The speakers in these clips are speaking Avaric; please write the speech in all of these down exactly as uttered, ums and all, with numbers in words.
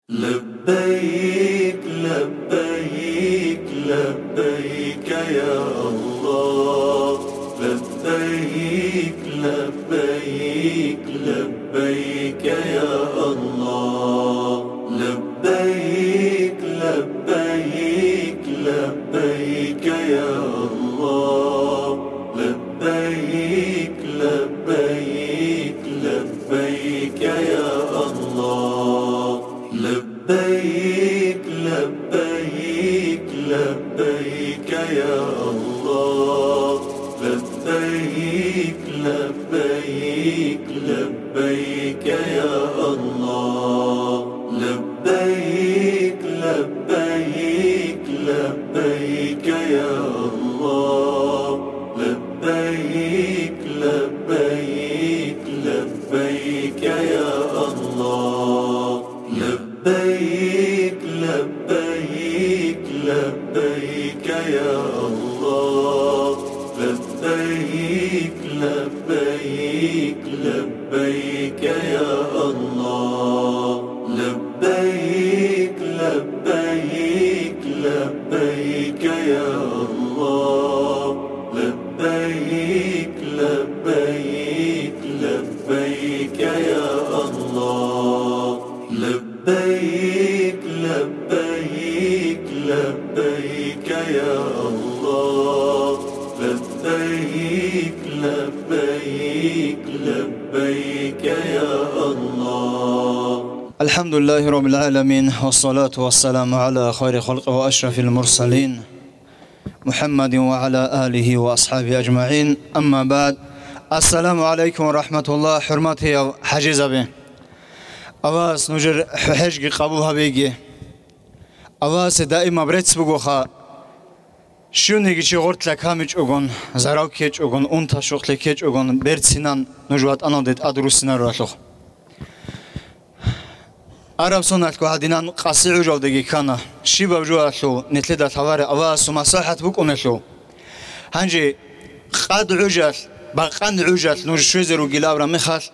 لبيك، لبيك، لبيك يا الله. لبيك، لبيك، لبيك يا الله. لبيك، لبيك، لبيك يا الله. لبيك، لبيك، لبيك يا الله. لبيك، لبيك، لبيك يا الله. لبيك، لبيك، لبيك يا الله. لبيك، لبيك، لبيك يا الله. لبيك، لبيك، لبيك يا الله. لبيك، لبيك، لبيك يا الله. لبيك، لبيك، لبيك يا الله. لبيك، لبيك، لبيك يا الله. لبيك، لبيك، لبيك يا الله. لبيك، لبيك، لبيك يا الله. لبيك، لبيك، لبيك يا الله. الحمد لله رب العالمين، والصلاة والسلام على خير خلقه وأشرف المرسلين، محمد وعلى آله وأصحابه أجمعين. أما بعد. السلام عليكم ورحمة الله, хӀурматиял хӀажизаби. Аллагьас нужер хӀежги къабул гьабеги. Аллагьасе даимаб рецц бугоха, щивниги чи гъоркьа камичӀогон, зарал ккечӀогон, унташухълъи ккечӀогон, берцинан нуж ватӀаналде тӀад руссинаруралъухъ. Араб соналъго гьадинан къаси гӀужалдеги ккана, щибаб жоялъул нилъеда лъаларе Аллагьасул масахӀат букӀунелъул. Гьанже къад гӀужалъ, бакъан гӀужалъ нуж щвезе ругилабра мехалъ,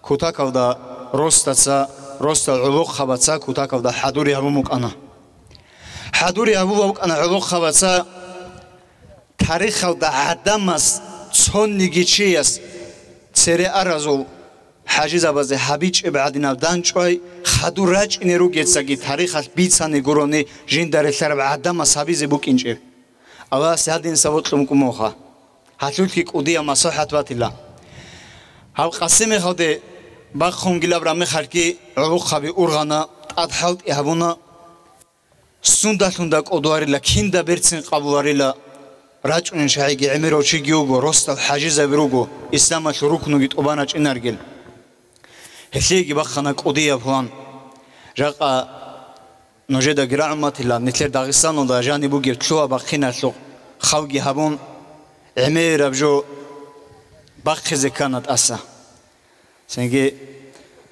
кутакалда росдаца, росдал гӀолохъабаца кутакалда хӀадури гьабун букӀана. ХӀадури гьабула букӀана гӀолохъабаца, тарихалда гӀадамас цониги чияс цере аразул хӀажизабазе гьабичӀеб гӀадинаб дандчӀвай хадур рачӀине ругецаги тарихалъ бицани гурони жинда релълъараб гӀадамас гьабизе букӀинчӀеб. Аллагьас гьадинса бокьун кӀумуха. Гьалъулъги кӀудиял масахӀат батила. Гьаб къасимехалде бахъунгилаб рамехалъги гӀолохъаби ургъана, тӀад хӀалтӀи гьабуна. Сундалъунда кӀодварила, кинда берцин къабуларила, рачӀунел чагӀиги гӀемерав чиги вуго, росдал хӀажизаби руго, исламалъул рукнуги тӀубан рачӀинаргил. Гьелъиеги бахъана кӀудияб план. Жакъа нужедаги рагӀуматила, нилъер Дагъистаналда жаниб бугеб лъугьа бахъиналъухъ хавги гьабун, гӀемераб жо бахъизе ккана тӀаса. Цинги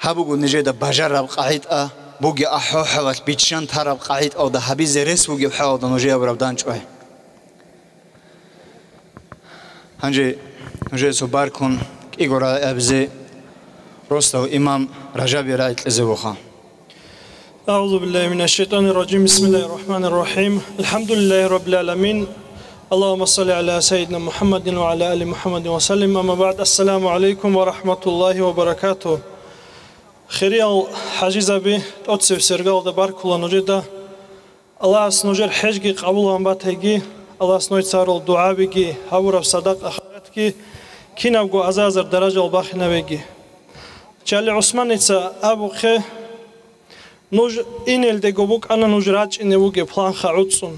гьаб буго нижеда бажараб къагӀида, бугеб ахӀвал-хӀалалъ биччан тараб къагӀидаялда гьабизе рес бугеб хӀалалда нужее абураб дандчӀвай. Гьанже нужее цо баркун кӀиго рагӀи абизе росдал имам Ражаби рагӀи кьезе вуха. أعوذ بالله من الشيطان الرجيم. بسم الله الرحمن الرحيم. الحمد لله رب العالمين. اللهم صل على سيدنا محمد وعلى آل محمد وسلم. أما بعد. السلام عليكم ورحمة الله وبركاته. Хириял хӀажизаби, тӀоцебесеб иргаялда баркула нужеда. Аллагьас нужер хӀежги къабулгьан батайги, Аллагьас нойцарал дугӀабиги, гьабураб садакъа-хайратги кинабго азазар даражал бахинабеги. Чали ГӀусманица абухъе, нуж инелдего букӀана нуж рачӀине вугеб планха гӀуцӀун.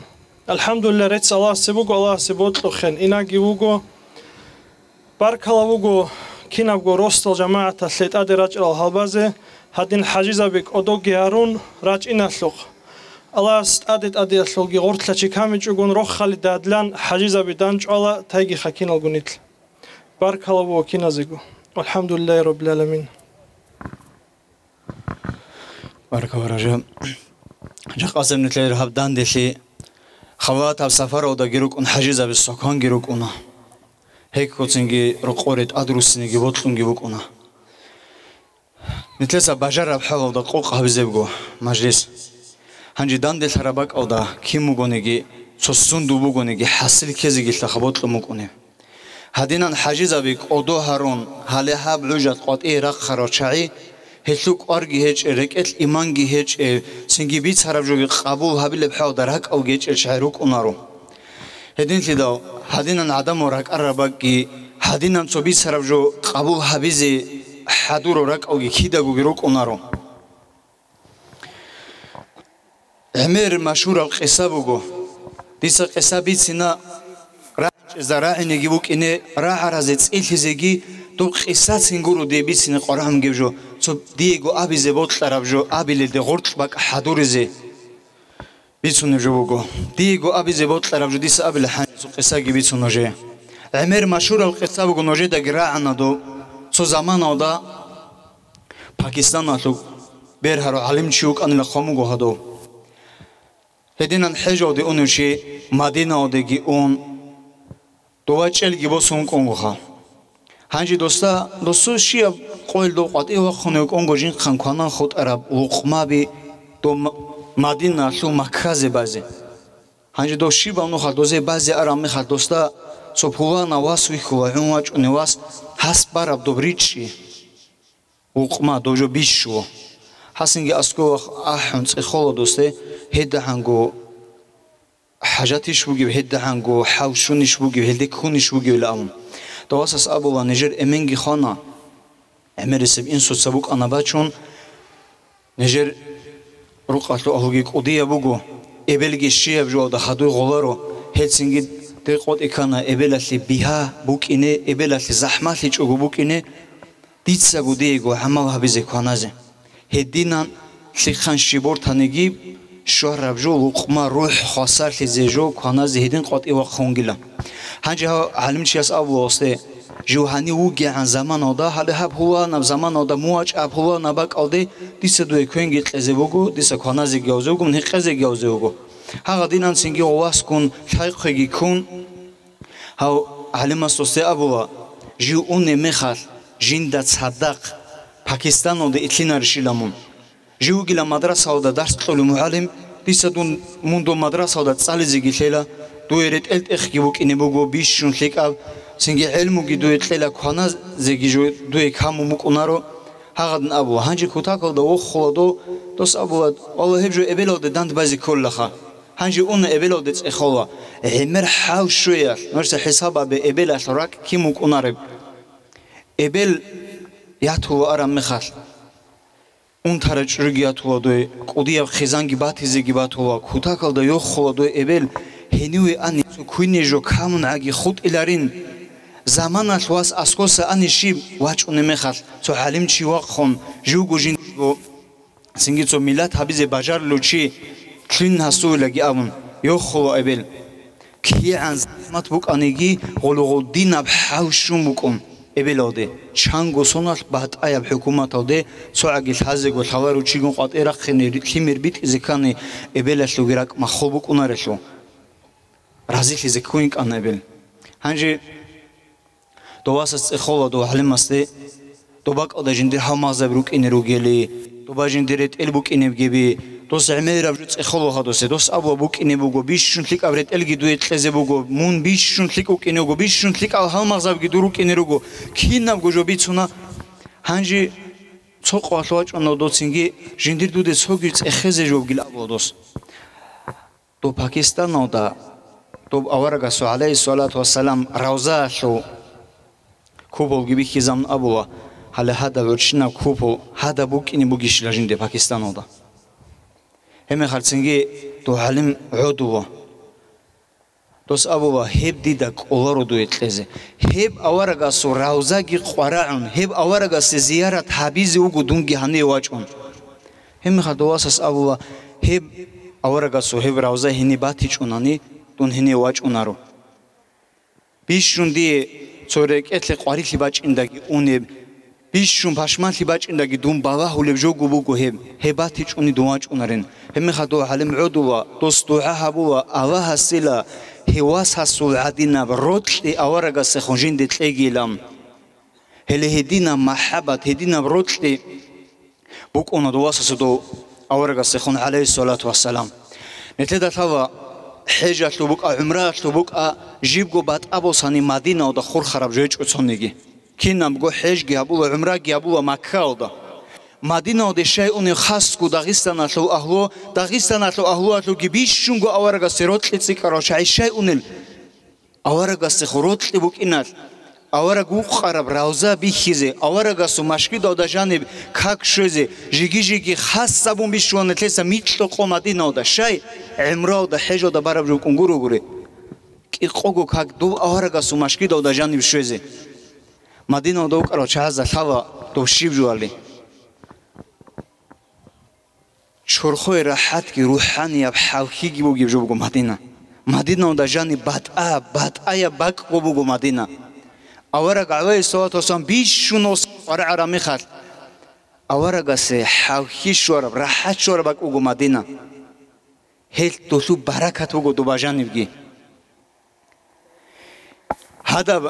АлхӀамдулилла, рецц Аллагьасе буго, Аллагьасе бокьухъен, инаги вуго. Баркала вуго кинабго росдал жамагӀаталъе тӀаде рачӀарал гьалбазе, гьадин хӀажизаби кӀодоги гьарун рачӀиналъухъ. Аллагьас тӀаде-тӀадеялъулги гъоркьа чи камичӀогун рохалида гьадлан хӀажизаби дандчӀвала тайги хакиналгунилъ. Баркала вуго киназего. АлхӀамдулиллагьи раббил гӀаламин. Баркала, Ражаб. Жакъасеб нилъер гьаб данделъи халатаб сафаралдаги рукӀун, хӀажизаби соконги рукӀуна. Гьеккоцинги рокъоре тӀадруссинеги бокьунги букӀуна. Нилъеца бажараб хӀалалда къокъ гьабизебго мажлис. Гьанже данделъараб бакӀалда кин бугониги, цо сундул бугониги, хӀасил ккезегилъа хабокьун букӀунеб. Гьадинан хӀажизаби кӀодо гьарун, гьале гьаб гӀужалъ къватӀие рахъарал чагӀи, гьелъул кӀварги гьечӀеб, рекӀелъ иманги гьечӀеб, цинги бицараб жоги къабул гьабилеб хӀалалда ракӀалги гьечӀел чагӀи рукӀунаро. Гьединлъидал гьадинан гӀадамал ракӀараб бакӀги, гьадинан цо бицараб жо къабул гьабизе хӀадурал ракӀалги кидагоги рукӀунаро. ГӀемер машгьураб къиса буго. Дица къиса бицина, рагӀанчӀезда рагӀинеги букӀине, рагӀаразе цӀилъизеги, доб къисацин гуро дие бицине къварагӀунгеб жо, цо диего абизе бокьараб жо абилелде гъоркь бакӀ хӀадуризе. Бицунеб жо буго. Диего абизе бокьараб жо дица абила гьаниб цо къисаги бицун нужее. ГӀемер машгьураб къиса буго нужедаги рагӀана доб. Цо заманалда Пакистаналъул бергьарав гӀалимчи вукӀанила хъван буго гьадов. Гьединан хӀежалде унев чи Мадиналдеги ун, дова чӀелги босун вукӀунгоха. Гьанже досда, досул щияб къойил дов къватӀив вахъунев вукӀунго жинхъан кванан хутӀараб лукъмаби дов М-, Мадиналъул Макказе базе. Гьанже дов щибаб нухалъ дозе базе араб мехалъ досда цо пуланав вас вихьула, гӀун вачӀунев вас, гьас бараб доб ричӀчӀи. Лукъма, дов жо бищула. Гьасинги аскӀов вахъун ахӀун цӀехола досде, гьедагьанго хӀажатищ бугеб, гьедагьанго хӀал щунищ бугеб, гьелде ккунищ бугебилан абун. Дов васас абула, нижер эменги хвана, гӀемерисеб инсуца букӀана бачун, нижер рукъалъул агьлуги кӀудияб буго, эбелги щияб жоялда хадуй гъоларо, гьелцинги дир къотӀи ккана эбелалъе бигьа букӀине, эбелалъе захӀмалъичӀого букӀине, дицаго диего гӀамал гьабизе кваназе. Гьединан лъихъан щиб бортаниги, щвараб жо лукъма рухӀ хвасарлъизе жо кваназе гьедин къватӀив вахъунгила. Гьанже гьав гӀалимчияс абула гьасде, жив гьанив вугегӀан заманалда, гьале гьаб гьуланаб заманалда, мугьачӀаб гьуланаб бакӀалде дица дуе квенги кьезе буго, дица кваназеги гьавзе вуго, мун гьекъезеги гьавзе вуго. Гьагъадинан цинги гъов васкун, лъай-хъвеги ккун, Гьав гӀалимас досде абула, жив унеб мехалъ, жинда цадахъ Пакистаналде итлъинарищила мун. Жив вугила мадрасалда дарс кьолев мугӀалим, дица дун, мун дов мадрасалда цӀализеги лъела, дуе ретӀел-тӀехги букӀине буго бищун лъикӀаб, цинги гӀелмуги дуе кьела, кваназеги жо дуе камун букӀунаро. Гьагъадин абула, гьанже кутакалда вохула дов, дос абула, валлагь, гьеб жо эбелалде дандбазе кколаха. Гьанже уна эбелалде цӀехола. ГӀемер хӀал щвеялъ, нужеца хӀисаб гьабе, эбелалъ ракӀ кин вукӀунареб? Эбел ятула араб мехалъ, унтарай чӀужуги ятула дой, кӀудияб хъизанги батизеги батула, кутакалда йохула дой эбел, гьениве ани цо куйне жо камун гӀаги хутӀиларин. Заманалъ вас аскоса ани щиб вачӀунеб мехалъ, цо гӀалимчи вахъун, живго жиндирго Цинги цо миллат гьабизе бажарулев чи лъин гьасуилаги абун, йохула эбел. КигӀан захӀмат букӀаниги, гъулгъул динаб хӀал щун букӀун эбелалде, чанго соналъ батӀаяб хӀукуматалде цогӀаги лъазего лъаларев чигун къватӀе рахъине, лъимер битӀизе ккани, эбелалъулги ракӀ маххул букӀунарелъул. Разилъизе ккун кӀана эбел. Гьанже Дов васас цӀехола дов гӀалимасде, доб бакӀалда жиндир гьалмагъзаби рукӀине ругели, доба жиндир ретӀел букӀинебгеби, дос гӀемераб жо цӀехола гьадусе, дос абула букӀине буго, бищун лъикӀаб ретӀелги дуе кьезе буго, мун бищун лъикӀ вукӀине вуго, бищун лъикӀал гьалмагъзабиги дур рукӀине руго, кинабго жо бицуна. Гьанже цо къвалъ вачӀуна доцинги, жиндир дуде цоги цӀехезе жо бугил абула дос. Доб Пакистаналда, доб аварагасул, гӀалайгьиссалату вассалам, равзаялъул куполги бихьизабун абула, гьале гьадаб гӀурччинаб купол гьадаб букӀине бугищила жинде Пакистаналда. Гьебмехалцинги дов гӀалим гӀодула. Дос абула, гьеб дида кӀоларо дуе кьезе. Гьеб аварагасул равзаги къварагӀун, гьеб аварагасе зиярат гьабизе вуго дунги гьаниве вачӀун. Гьебмехалда васас абула, гьеб аварагасул гьеб равза гьениб батичӀунани, дун гьениве вачӀунаро. Бищун дие цо рекӀелъе къварилъи бачӀиндаги унеб, бищун пашманлъи бачӀиндаги дун балагьулеб жого буго гьеб, гьеб батичӀуни дун вачӀунарин. Гьебмехалда гӀалим гӀодула, дос дугӀа гьабула, Аллагьасила гьев васасул гӀадинаб рокьи аварагасехун жинде кьегилан. Гьеле гьединаб махӀаббат, гьединаб рокьи букӀуна дов васасда аварагасдехун, гӀалайгьиссалату вассалам. Нилъеда лъала, хӀежалъул букӀа, гӀумраялъул букӀа, жибго батӀа босани Мадинаялда хурхараб жо гьечӀо цониги. Кинабго хӀежги гьабула, гӀумраги гьабула Маккаялда. Мадинаялде щай унев хасго Дагъистаналъул агьлу, Дагъистаналъул агьлуялъулги бищунго аварагасде рокьи цӀикӀкӀарал чагӀи щай унел? Аварагасдехун рокьи букӀиналъ, авараг вукъараб равза бихьизе, аварагасул машгидалда жаниб как щвезе, жиги-жиги хас гьабун бищула нилъеца микьго къо Мадинаялда, щай, гӀумраялда, хӀежалда бараб жо букӀун гуро гури. КӀикъого как дов аварагасул машгидалда жаниб щвезе. Мадинаялда вукӀарал чагӀазда лъала дов щиб жоали. Чорхое рахӀатги рухӀанияб хӀалхьиги бугеб жо буго Мадина. Мадинаялда жаниб батӀа, батӀаяб бакӀго буго Мадина. Авараг, гӀалайгьиссалату вассалам, бищунал къваригӀараб мехалъ, аварагасе хӀалхьи щвараб, рахӀат щвараб бакӀ буго Мадина. Гьелъ долъул баракат буго доба жанибги. Гьадаб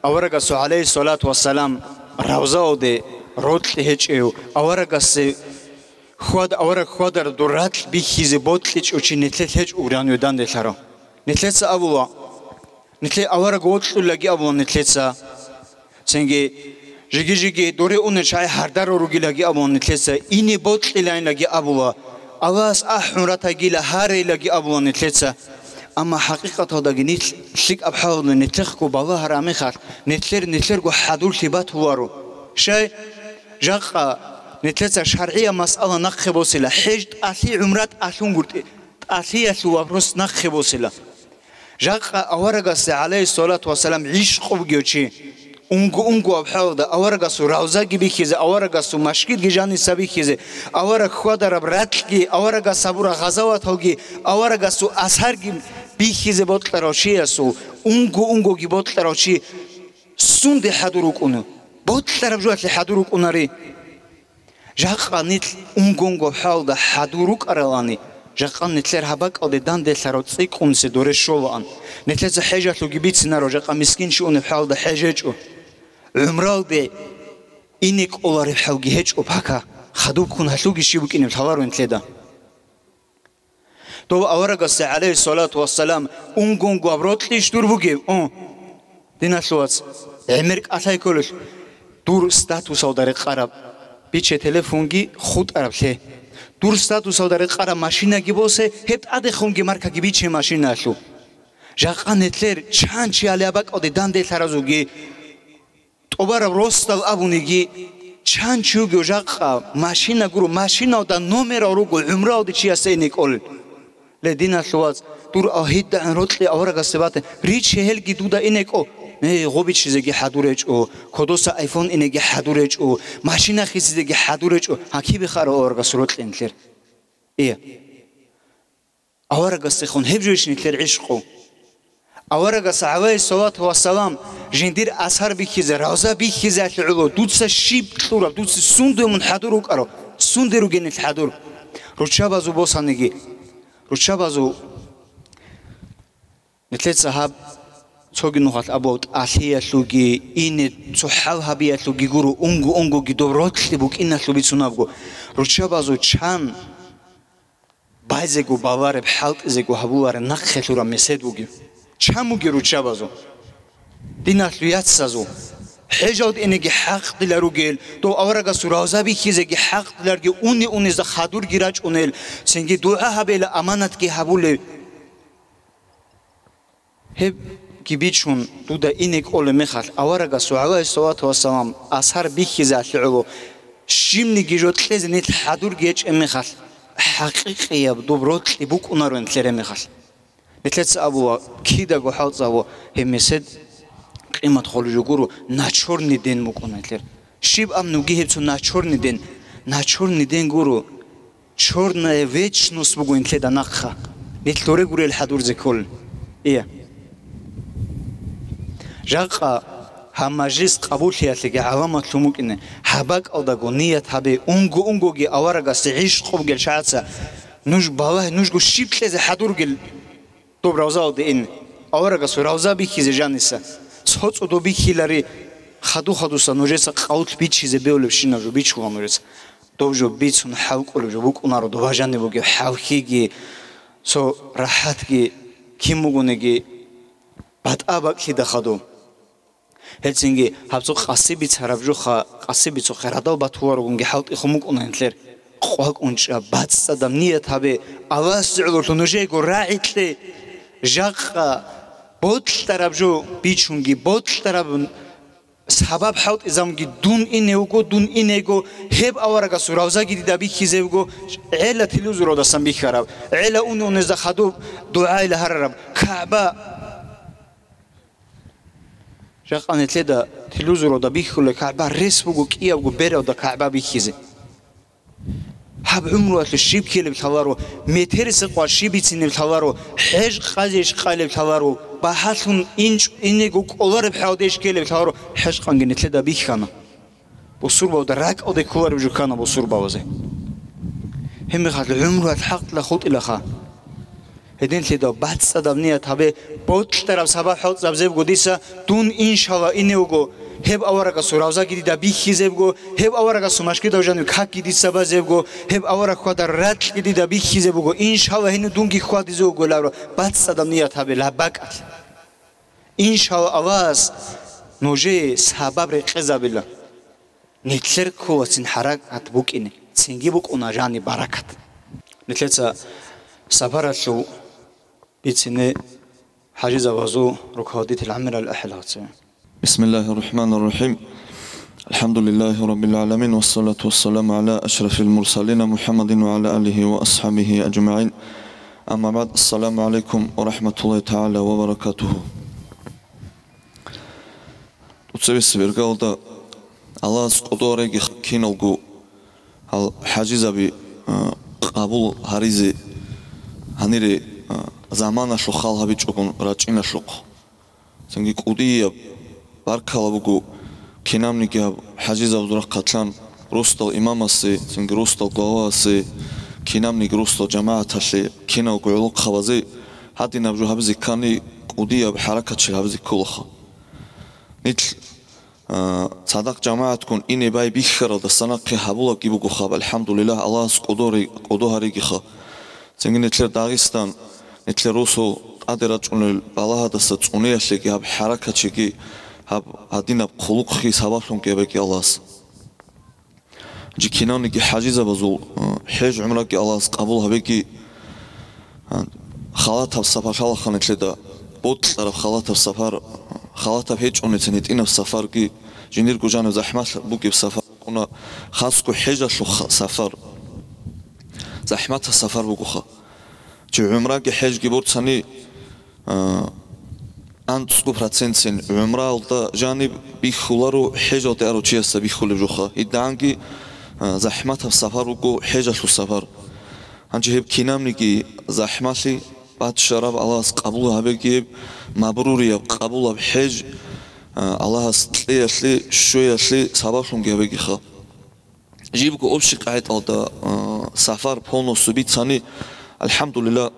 аварагасул, гӀалайгьиссалату вассалам, равзаялде рокьи гьечӀев, аварагасе хьвад-, авараг хьвадараб дур ракь бихьизе бокьичӀев чи нилъелъ гьечӀо гури данделъарав. Нилъеца абула, нилъее авараг вокьулаги абула нилъеца. Цинги жиги-жиги доре унел чагӀи гьардарал ругилаги абула нилъеца, ине бокьилайилаги абула, Аллагьас ахӀун ратайила гьарейилаги абула нилъеца. Амма хӀакъикъаталдаги нилъ лъикӀаб хӀалалда нилъехъго балагьараб мехалъ, нилъер нилъерго хӀадурлъи батуларо. Щай? Жакъа нилъеца шаргӀияб масъала нахъе босила, хӀеж тӀалъи, гӀумра тӀалъун гуртӀи, тӀалъиялъул вопрос нахъе босила. Жакъа аварагасде, гӀалайгьиссалату вассалам, гӀишкъу бугев чи, унго-унгояб хӀалалда аварагасул равзаги бихьизе, аварагасул машгидги жаниса бихьизе, авараг хьвадараб ракьги, аварагас гьабураб гъазаваталги, аварагасул асарги бихьизе бокьарав чиясул, унго-унгоги бокьарав чи сунде хӀадур вукӀуна? Бокьараб жоялъе хӀадур вукӀунари. Жакъа нилъ унго-унгояб хӀалалда хӀадур рукӀаралани, жакъа нилъер гьаб бакӀалде данделъарав цӀикӀкӀуниса доре щолаан. Нилъеца хӀежалъулги бицинаро, жакъа мискин чи унеб хӀалалда хӀеж гьечӀо. ГӀумраялде ине кӀолареб хӀалги гьечӀо пока. Хадубккун гьалъулги щиб букӀинеб лъаларо нилъеда. Дов аварагасде, гӀалайгьиссалату вассалам, унго-унгояб рокьищ дур бугеб? О, диналъул вац, гӀемер кӀалъай кколелъ, дур статусалда рекъараб, биче телефонги хутӀараб лъе. Дур статусалда рекъараб машинаги босе, гьеб тӀадехунги маркаги биче машинаялъул. Жакъа нилъер чан чи гьалеб бакӀалде данделъаразулги, тӀубараб росдал абуниги, чан чи вугев жакъа машина гуро, машиналда номерал руго гӀумраялде чиясда ине кӀолел. Ле, диналъул вац, дур агьидагӀан рокьи аварагасде батани, риче гьелги дуда ине кӀо. Гьей, гъо бичизеги хӀадур гьечӀо, кодоса айфон инеги хӀадур гьечӀо, машина хисизеги хӀадур гьечӀо, гьа кибе хара аварагасул рокьи нилъер? Ия. Аварагасдехун гьеб жойищ нилъер гӀишкъу? Аварагас, гӀалайгьиссалату вассалам, жиндир асар бихьизе, равза бихьизеялъе гӀоло, дуца щиб кьураб, дуца сунде мун хӀадур рукӀараб, сунде ругел нилъ хӀадур? Руччабазул босаниги, руччабазул нилъеца гьаб цоги нухалъ абула тӀалъиялъулги, ине цохӀал гьабиялъулги гуро, унго-унгоги доб рокьи букӀиналъул бицунабго, руччабазул чан байзего балареб, хӀалтӀизего гьабулареб нахъе лъураб месед бугеб? Чан бугеб руччабазул? Диналъул яцазул. ХӀежалде инеги хӀакъ дила ругел, дов аварагасул равза бихьизеги хӀакъ диларги, уни-унизда хадурги рачӀунел, цинги дугӀа гьабейила аманатги гьабулев. Гьебги бичун, дуда ине кӀолеб мехалъ, аварагасул, гӀалайгьиссалату вассалам, асар бихьизеялъе гӀоло, щибниги жо кьезе нилъ хӀадурги гьечӀеб мехалъ, хӀакъикъияб доб рокьи букӀунаро нилъер гьеб мехалъ. Нилъеца абула, кидаго хӀалтӀизабула, гьеб месед къимат холеб жо гуро, на чёрный день букӀуна нилъер. Щиб абунебги гьеб цо на чёрный день, на чёрный день гуро, чёрная вечность буго нилъеда нахъа. Нилъ доре гурел хӀадурзе кколел. Ия. Жакъа гьаб мажлис къабуллъиялъеги гӀаламат лъун букӀине, гьаб бакӀалдаго ният гьабе, унго-унгоги аварагасде гӀишкъу бугел чагӀаца, нуж балагье, нужго щиб кьезе хӀадургел доб равзалде ин, аварагасул равза бихьизе жаниса, цо цӀодо бихьилари, хаду-хадуса нужеца къавлъ бичизе бевлебщинаб жо бичула нужеца. Доб жо бицун хӀалкӀолеб жо букӀунаро, доба жаниб бугеб хӀалхьиги, цо рахӀатги, кин бугониги батӀа бакӀлъида хадуб. Гьелцинги гьаб цо къаси бицараб жоха, къаси бицухъе радал батуларогунги хӀалтӀихъун букӀуна гьенлъер. КъвакӀун чӀа, бацӀцӀадаб ният гьабе, Аллагьас гӀололъун нужеего рагӀи кье, жакъа бокьараб жо бичунги, бокьараб сабаб хӀалтӀизабунги дун иневго, дун инего, гьеб аварагасул равзаги дида бихьизевго, гӀела телевизоралдасан бихьараб, гӀела уни-унезда хадуб дугӀайила гьарараб, КагӀба. Жакъа нилъеда телевизоралда бихьула КагӀба, рес буго кӀиябго бералда КагӀба бихьизе. Гьаб гӀумруялъе щиб ккелеб лъаларо, метерисеб къвар щиб бицинеб лъаларо, хӀеж къазе иш къалеб лъаларо, багьалъун инчӀ инего кӀолареб хӀалде иш ккелеб лъаларо, хӀеж къанги нилъеда бихьана. Бусурбабазда ракӀалде кколареб жо ккана бусурбабазе. Гьебмехалъ гӀумруялъ хӀакъила хутӀилаха. Гьединлъидал бацӀцӀадаб ният гьабе, бокьараб сабаб хӀалтӀизабизебго дица, дун иншалла иневго, гьеб аварагасул равзаги дида бихьизебго, гьеб аварагасул машгидав жанив какги дица базебго, гьеб авараг хьвадар ракьги дида бихьизе буго, иншалла, гьенив дунги хьвадизе вуго лавра, бацӀцӀадаб ният гьабе, лаб бакӀалъ. Иншалла, Аллагьас нужее сабаб рекъезабила. Нилъер кколацин хӀаракат букӀине, цинги букӀуна жаниб баракат. Нилъеца сапаралъув бицине хӀажизабазул руководитель гӀамирал ахӀилалъе. بسم الله الرحمن الرحيم. الحمد لله رب العالمين، والصلاة والسلام على أشرف المرسلين محمد وعلى آله وأصحابه أجمعين. أما بعد، السلام عليكم ورحمة الله تعالى وبركاته. ТӀуцебесеб иргалда Аллагьас кӀодо гьареги киналго гьал хӀажизаби, а, къабул гьаризе гьанире, а, заманалъул хал гьабичӀогун рачӀиналъухъ. Цинги кӀудияб баркала буго кинабниги гьаб хӀажизабазул рахъалъан росдал имамасе, цинги росдал главасе, кинабниги росдал жамагӀаталъе, киналго гӀолохъабазе гьадинаб жо гьабизе ккани, кӀудияб хӀаракатчил гьабизе кколаха. Нилъ, а, цадахъ жамагӀатккун ине байбихьаралдаса нахъе гьабулабги буго хаб, алхӀамдулиллагь, Аллагьас кӀодо гьари-, кӀодо гьаригиха. Цинги нилъер Дагъистан, нилъер росу тӀаде рачӀунел балагьадаса цӀуниялъеги гьаб хӀаракатчиги, гьаб гьадинаб хъулухъги сабаблъунги гьабеги Аллагьас. Жи кинавниги хӀажизабазул, а, хӀеж-гӀумраги Аллагьас къабул гьабеги, а, халатаб сапар лъалаха нилъеда, бокьараб халатаб сапар, халатаб гьечӀоницин гьитӀинаб сапарги, жиндирго жаниб захӀмалъ бугеб сапар букӀуна, хасго хӀежалъул ха-, сапар, захӀматаб сапар бугоха. Чи гӀумраги хӀежги борцани, а, анцӀго процентцин гӀумраялда жаниб бихьуларо хӀежалде арав чиясда бихьулеб жоха. Гьединги, а, захӀматаб сапар буго хӀежалъул сапар. Гьанже гьеб кинабниги захӀмалъи, баччараб Аллагьас къабул гьабеги гьеб, мабрурияб къабулаб хӀеж, а, Аллагьас кьеялъе, щвеялъе сабаблъунги гьабегиха. Жибго общий къагӀидалда, а, сапар полностью бицани, алхӀамдулиллагь,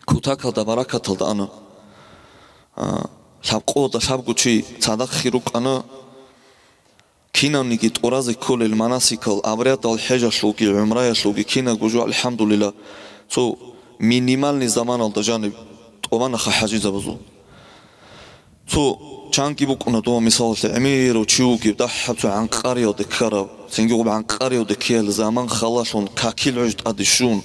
кутакалда баракаталда ана. А, лъабкъоялда лъабго чи цадахъги рукӀана, кинавниги тӀуразе кколел манасикал, обрядал, хӀежалъулги гӀумраялъулги кинабго жо, алхӀамдулиллагь, цо минимальный заманалда жаниб тӀубанаха хӀажизабазул. Цо чанги букӀуна дова, мисалалъе, гӀемерав чи вугев, дагьаб цо гӀанкъариялде ккарав, цинги гъуб гӀанкъариялде ккеялъ заман халалъун, какил гӀуж тӀаде щун,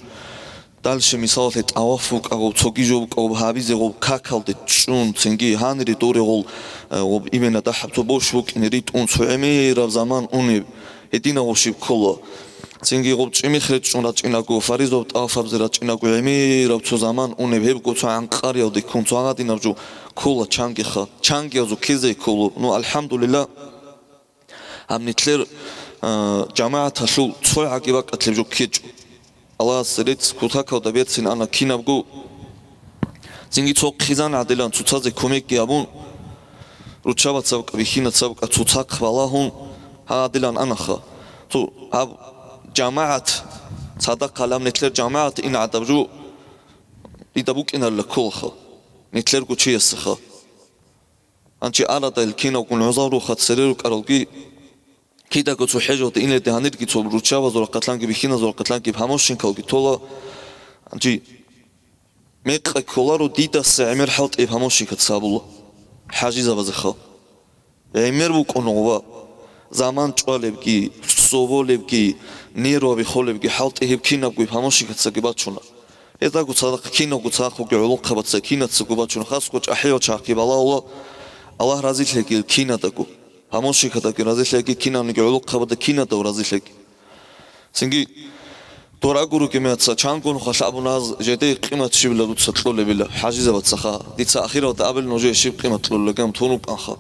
дальше, мисалалъе, тӀаваф букӀа гъуб, цоги жо букӀа гъуб, гьабизе гъуб какалде чӀун, цинги гьанире доре гъул, э, гъуб имена дагьаб цо бош букӀине ритӀун, цо гӀемераб заман унеб, гьединав гъущиб ккола. Цинги гъуб чӀимихъ речӀчӀун рачӀинаго, фаризаб тӀавафабзе рачӀинаго, гӀемераб цо заман унеб, гьебго цо гӀанкъариялде ккун, цо гьадинаб жо ккола чангиха, чангиязул ккезе кколо. Ну, алхӀамдулиллагь, гьаб нилъер, а, жамагӀаталъул цогӀаги бакӀалъеб жо ккечӀо. Аллагьас рецц кутакалда берцин ана кинабго. Цинги цо хъизан гӀадилан цоцазе кумекги гьабун, руччабацаб кӀа, бихьинацаб кӀа цоцахъ балагьун, гьадилан анаха. Цо гьаб жамагӀат, цадахъ гьалаб нилъер жамагӀат ин гӀадаб жо дида букӀинарила кколаха, нилъерго чиясаха. Гьанчи арадал киналгун гӀузал руха цере рукӀаралги, Кидаго цо хӀежалде инелде гьанирги цо руччабазул рахъалъанги бихьиназул рахъалъанги помощникалги тола. Гьанже мекъи кколаро дидаса гӀемер хӀалтӀи помощникаца абула хӀажизабазеха. ГӀемер вукӀун гъова, заман чӀвалебги, цо болебги, нерваби холебги хӀалтӀи гьеб кинабго помощникацаги бачуна. Гьездаго цадахъ кинабго цадахъ бугеб гӀолохъабаца кинацаго бачуна, хасго чӀахӀиял чагӀги балагьула, Аллагь разилъеги кинадаго. Помощникадаги разилъеги, кинабниги гӀолохъабада кинадав разилъеги. Цинги дора гуруги меца чанго нухалъ абуна, аз жеде къимат щибила дуца кьолебила, хӀажизабацаха. Дица ахиралда абел нужее щиб къимат кьолебилан тун рукӀанха.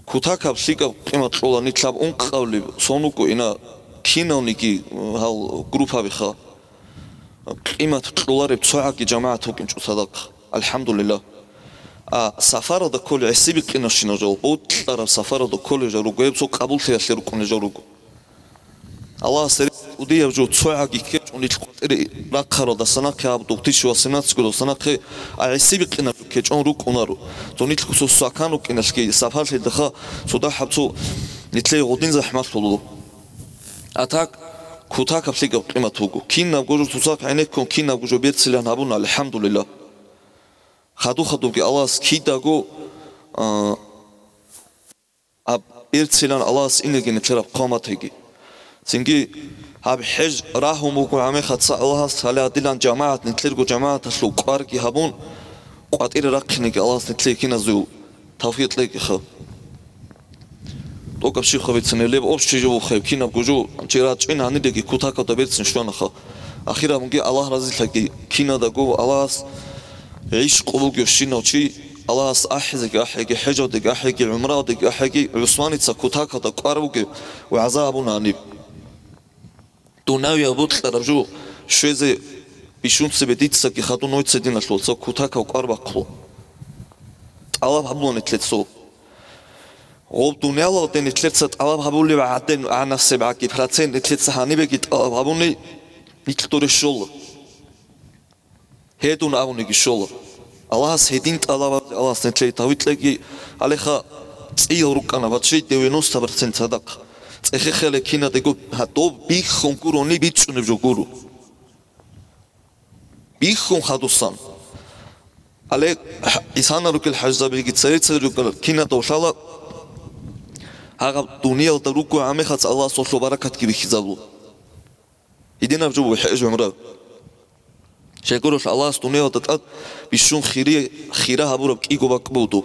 Кутакаб лъикӀаб къимат кьола, нилъаб ункъавлиб сон вукӀо ина кинавниги гьал группабиха. Къимат кьолареб цогӀаги жамагӀат вукӀинчӀо цадахъ. АлхӀамдулиллагь. А сафаралда кколел гӀисибикъинавщинал жал, ботлъараб сафаралда кколел жал руго гьеб цо къабуллъиялъе рукӀунел жал руго. Аллагьас рес кӀудияб жо цогӀаги ккечӀун нилъ къватӀире рахъаралдаса нахъе, гьаб духътичи ва сенацгодаса нахъе, а гӀисибикъинаб жо ккечӀун рукӀунаро. Цо нилъго цо сакан рукӀиналъги сафарлъидаха цо дагьаб цо нилъее гъодин захӀмалъуло. А так, кутакаб лъикӀаб къимат вуго. Кинабго жо цоцахъ гӀенеккун, кинабго жо берцилан гьабуна, алхӀамдулиллагь. Хадуб-хадубги Аллагьас кидаго, а, аб берцилан Аллагьас инеги нилъераб хъван батеги. Цинги гьаб хӀеж рагьун буго гӀамехаца Аллагьас, гьале гьадилан жамагӀат, нилъерго жамагӀаталъул кӀварги гьабун, къватӀире рахъинеги Аллагьас нилъее киназул тавфикъ кьегиха. ТӀокӀаб щибха бицинеб, леб общий жо бугеб, кинабго жо чи рачӀин гьанибеги кутакалда берцин щванаха. Ахираб мунги Аллагь разилъаги кинадаго Аллагьас гӀишкъу бугевщинав чи, Аллагьас ахӀизеги ахӀеги, хӀежалдеги ахӀеги, гӀумраялдеги ахӀеги, ГӀусманица кутакалда кӀвар бугеб вагӀза абуна гьаниб. Дунявияб бокьараб жо щвезе бищун цебе дицаги хадуб нойца диналъул цо кутакав кӀвар бахъула. ТӀалаб гьабула нилъеца. Гъоб дуниялалде нилъеца тӀалаб гьабулеб гӀадин, гӀанасеб гӀаги процент нилъеца гьанибеги тӀалаб гьабуни, нилъ доре щола. Гьедун абуниги щола. Аллагьас гьедин тӀалаб гьабизе Аллагьас нилъее тавфикъ кьеги, гьалеха цӀиял рукӀана, бачи девяносто процент цадахъ. ЦӀехехъе гьале кинадего гьадоб биххун гурони бичӀчӀунеб жо гуро. Биххун хадусан. Гьале исана рукӀел хӀажзабиги цере-цере рукӀана, кинадав лъала гьагъаб дуниялда руго гӀамехаца Аллагьас гьелъул баракатги бихьизабула. Гьединаб жо буго хӀеж гӀумра. Щайгурелъул Аллагьас дуниялда тӀад бищун хири-, хира гьабураб кӀиго бакӀ буго.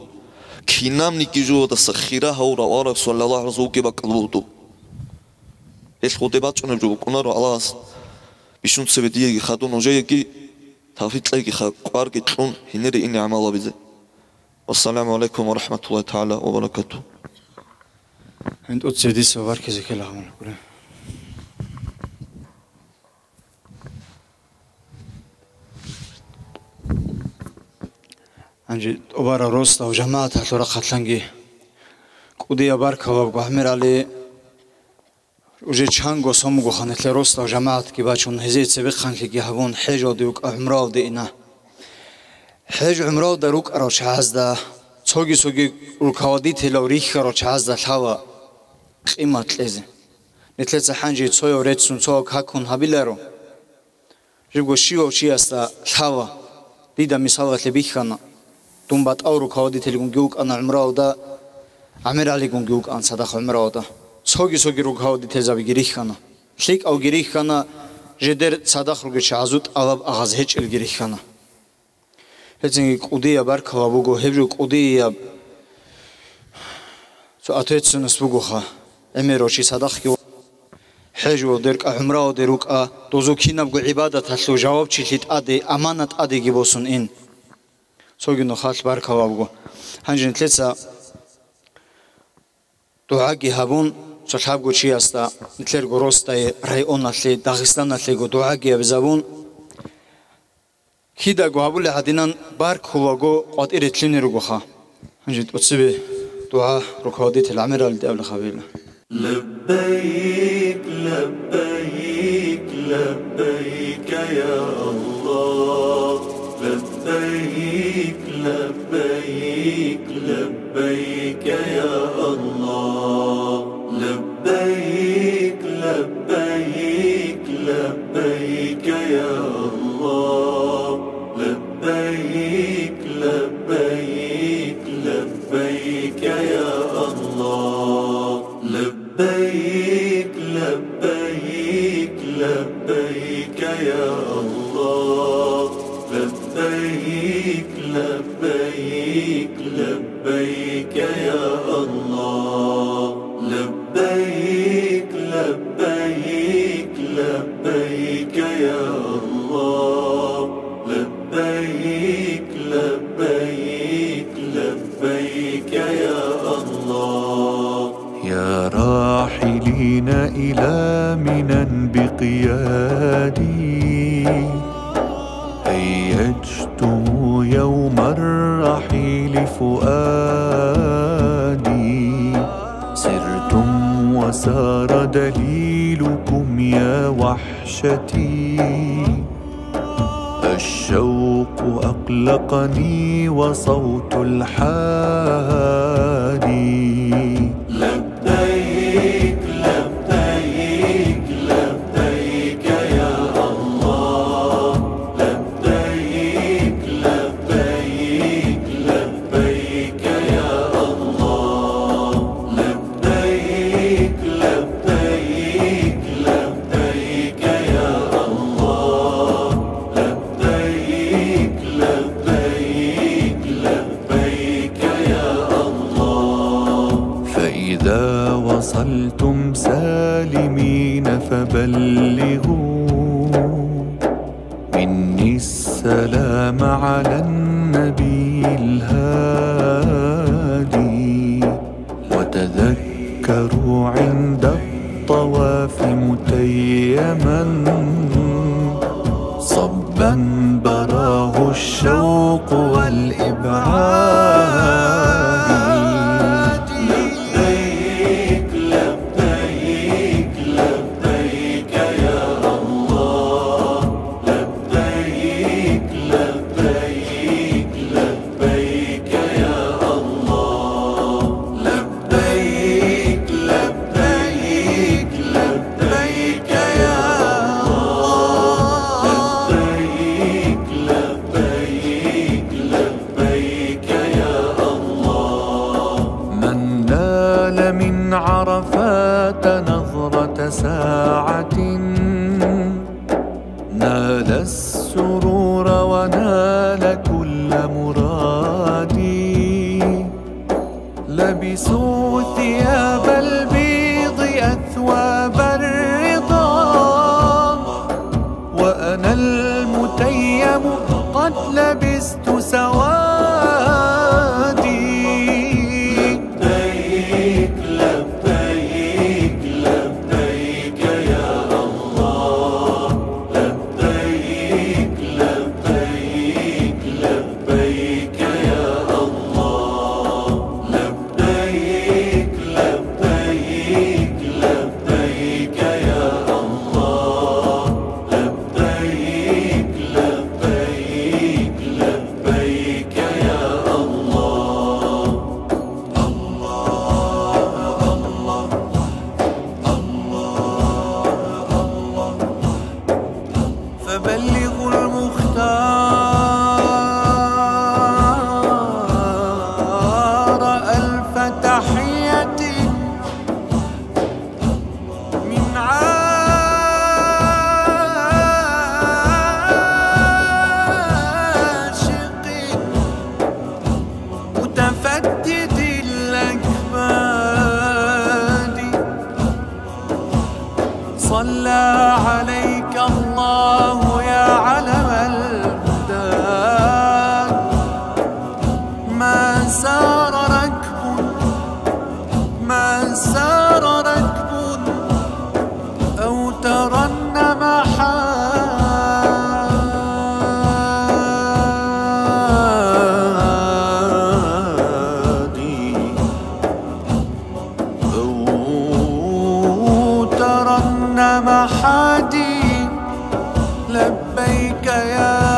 Кинабниги жоялдаса хира гьавурав авараг саллаллагьу гӀалайгьи вассалам вугеб бакӀал буго. Гьелъ гъоде бачӀунеб жо букӀунаро Аллагьас бищун цебе диеги хадуб нужееги тавфикъ кьегиха, кӀварги кьун гьенире ине гӀамал гьабизе. Вассаламу гӀалайкум ва рахӀматуллагьи тагӀала ва баракатугь. ГьантӀуца дица баркизе ккела гьабун гури. Гьанже тӀубараб росдал жамагӀаталъул рахъалъанги кӀудияб баркалаб гӀамирали. Уже чанго сон бугоха нилъер росдал жамагӀатги бачун, гьезие цебехъанлъиги гьабун, хӀежалде вукӀа, гӀумраялде ина. ХӀеж-гӀумраялда рукӀарал чагӀазда, цоги-цоги руководителал рихьарал чагӀазда лъала къимат кьезе. Нилъеца гьанже цояв реццун, цояв какун гьабиларо. Жибго щивав чиясда лъала, дида мисалалъе бихьана, дун батӀал руководительгунги вукӀана гӀумраялда, гӀамиралигунги вукӀана цадахъ гӀумраялда. Цоги-цоги руководительзабиги рихьана. ЛъикӀавги рихьана, жидер цадахъ ругел чагӀазул тӀалаб агъаз гьечӀелги рихьана. Гьединги кӀудияб баркала буго, гьеб жо кӀудияб цо ответственность бугоха. ГӀемерав чи цадахъги ва хӀежуялде рукӀа, гӀумраялде рукӀа, дозул кинабго гӀибадаталъул жавабчилъи тӀаде, аманат тӀадеги босун ин. Цоги нухалъ баркала буго. Гьанже нилъеца дугӀаги гьабун, цо лъабго чиясда, нилъерго росдае, районалъе, Дагъистаналъего дугӀаги гьабизабун, кидаго гьабулеб гьадинан баркулаго къватӀире лъугьунел ругоха. Гьанже тӀоцебе дугӀа руководитель гӀамиралиде абулеб гьабила. لبيك، لبيك، لبيك يا الله. لبيك، لبيك، لبيك يا الله. لبيك. يا الله، لبيك، لبيك، لبيك يا الله. لبيك، لبيك، لبيك يا الله. لبيك، لبيك، لبيك يا الله. يا راحلين إلى منى بقيادي، هيجتم يوم الرحيل فؤادي. سرتم وسار دليلكم يا وحشتي، الشوق أقلقني وصوت الحادي. لبيك، لبيك، لبيك يا الله. لبيك، لبيك، لبيك يا الله. لبيك، لبيك، لبيك يا الله. لبيك، لبيك، لبيك يا الله. فإذا وصلتم سالمين فبلغوا مني السلام على النبي الهادي. وتذكروا عند الطواف متيما صبا براه الشوق والإبعاد. لبيك، لبيك، لبيك يا الله. لبيك، لبيك، لبيك يا الله. لبيك، لبيك، لبيك يا الله. لبيك، لبيك، لبيك يا الله. من نال من عرفات نظرة ساعة نال السرور ونال كل مراد. لبسوا ثياب البيض أثواب الرضا، وأنا المتيم قد لبست سوادي. لبيك، لبيك، لبيك يا الله. لبيك، لبيك، لبيك يا الله. لبيك، لبيك، لبيك يا الله. لبيك، لبيك، لبيك يا الله. الله، الله، الله، الله، الله. فبلغوا المختار ألف تحية من عاشق متفدد الأكباد. صلى عليك الله يا علم الهدى. ما سار ركب، ما سار ركب أو ترنم حادي. أو ترنم حادي، لبيك يا